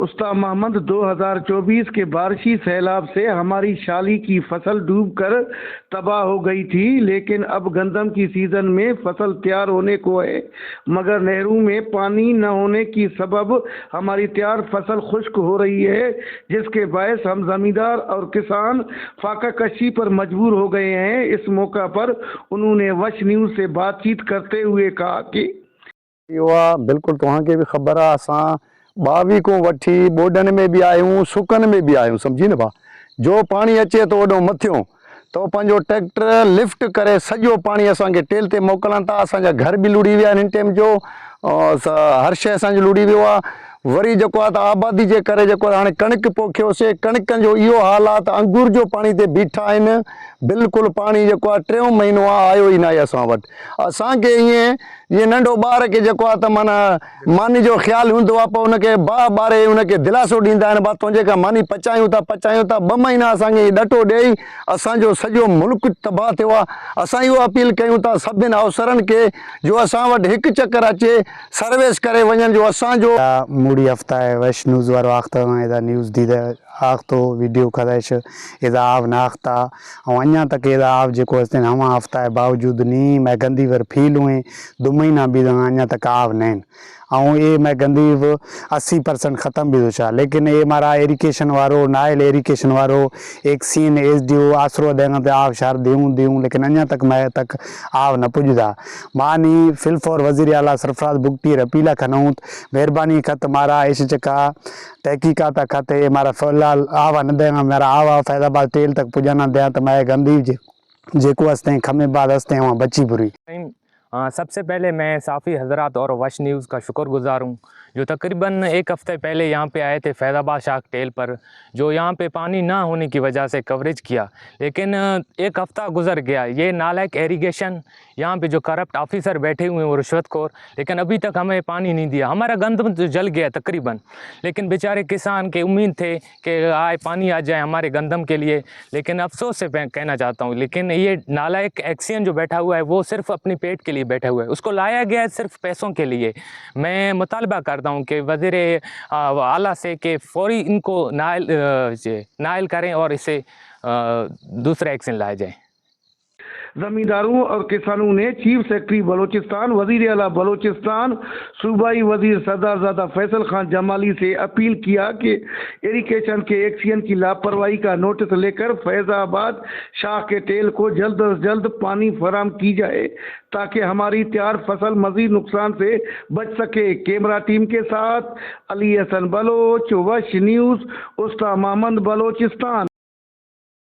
उस्ता मोहम्मद 2024 के बारिशी सैलाब से हमारी शाली की फसल डूबकर तबाह हो गई थी, लेकिन अब गंदम की सीज़न में फसल तैयार होने को है, मगर नहरों में पानी न होने की सबब हमारी तैयार फसल खुश्क हो रही है, जिसके बायस हम ज़मींदार और किसान फाका कशी पर मजबूर हो गए हैं। इस मौका पर उन्होंने वश न्यूज़ से बातचीत करते हुए कहा कि इहो आहे, बिल्कुलु तव्हांखे बि ख़बर आहे, असां 22 खां वठी ॿोॾनि में बि आहियूं, सुकनि में बि आहियूं, सम्झी न भाउ। जो पाणी अचे थो ओॾो मथियो त पंहिंजो ट्रैक्टर लिफ्ट करे सॼो पाणी असांखे टेल ते मोकिलनि था। असांजा घर बि लुड़ी विया आहिनि, हिन टाइम जो हर शइ असांजो लुड़ी वियो आहे। वरी जेको आहे त आबादी जे करे जेको आहे, हाणे कणिक पोखियोसीं, कणिकनि जो इहो हाल आहे त अंगूर जो पाणी ते बीठा आहिनि। बिल्कुलु पाणी जेको आहे, टियों महीनो आहे, आयो ई न आहे असां वटि। असांखे ईअं जीअं नंढो ॿार खे जेको आहे त माना मानी जो ख़्यालु हूंदो आहे, पोइ हुनखे बाहि ॿारे हुनखे दिलासो ॾींदा आहिनि, भा तुंहिंजे खां मानी पचायूं था, पचायूं था। 2 महीना असांखे ॾटो ॾेई असांजो सॼो मुल्क तबाह थियो आहे। असां इहो अपील कयूं था सभिनि अवसरनि खे जो असां वटि हिकु चकर अचे सर्विस करे वञनि जो असांजो मुड़ी हफ्ता है वश न्यूज़ वारो आख्ता एदा न्यूज़ दीदा आख्तो वीडियो खदाइश एदा आव ना आख्ता ऐं अञा तक एदा आव जेको हस्ते हवा हफ्ता है बावजूद नी मैं गंदी वर फील हुए 2 महीना भी अञा तक आव न ऐं ये मैं गंदी 80% ख़त्म भी हो, लेकिन ये मारा इरीगेशन वारो नायल इरीगेशन वारो एक सीन एस डी ओ आसरो देंगा ते आव शार दियूं दियूं, लेकिन अञा तक मैं तक आव न पुॼदा। मानी फिलफोर वज़ीर आला सरफराज बुगटी अपील खनऊं, मेहरबानी खत मारा इस चका तहकीकात खत मारा फिलहाल आवा न देगा, मेरा आवा फैज़ाबाद टेल तक पुॼाना दियां त मैं गंदी जेको हस्ते खमे बाद हस्ते वहाँ बची बुरी। सबसे पहले मैं सहाफ़ी हज़रात और वश न्यूज़ का शुक्रगुज़ार हूँ, जो तकरीबन एक हफ़्ते पहले यहाँ पे आए थे फैज़ाबाद शाख टेल पर, जो यहाँ पे पानी ना होने की वजह से कवरेज किया। लेकिन एक हफ़्ता गुजर गया, ये नालायक एरीगेशन यहाँ पे जो करप्ट ऑफिसर बैठे हुए हैं, वो रिश्वतखोर, लेकिन अभी तक हमें पानी नहीं दिया। हमारा गंदम तो जल गया तकरीबन, लेकिन बेचारे किसान के उम्मीद थे कि आए पानी आ जाए हमारे गंदम के लिए। लेकिन अफसोस से मैं कहना चाहता हूँ, लेकिन ये नालायक एक्सियन जो बैठा हुआ है, वो सिर्फ अपने पेट के लिए बैठा हुआ है। उसको लाया गया है सिर्फ पैसों के लिए। मैं मुतालबा करता हूँ कि वज़ीर आला से कि फौरी इनको नाअहल करें और इसे दूसरा एक्शन लाया जाए। ज़मींदारों और किसानों ने चीफ सेक्रेटरी बलोचिस्तान, वजीर अला बलोचिस्तान, सूबाई वजीर सरदारज़ादा फैसल खान जमाली से अपील किया कि इरीगेशन के एक्सियन की लापरवाही का नोटिस लेकर फैज़ाबाद शाख के टेल को जल्द अज जल्द पानी फराहम की जाए, ताकि हमारी तैयार फसल मजीद नुकसान से बच सके। कैमरा टीम के साथ अली हसन बलोच, वश न्यूज़, उस्ता मोहम्मद, बलोचिस्तान।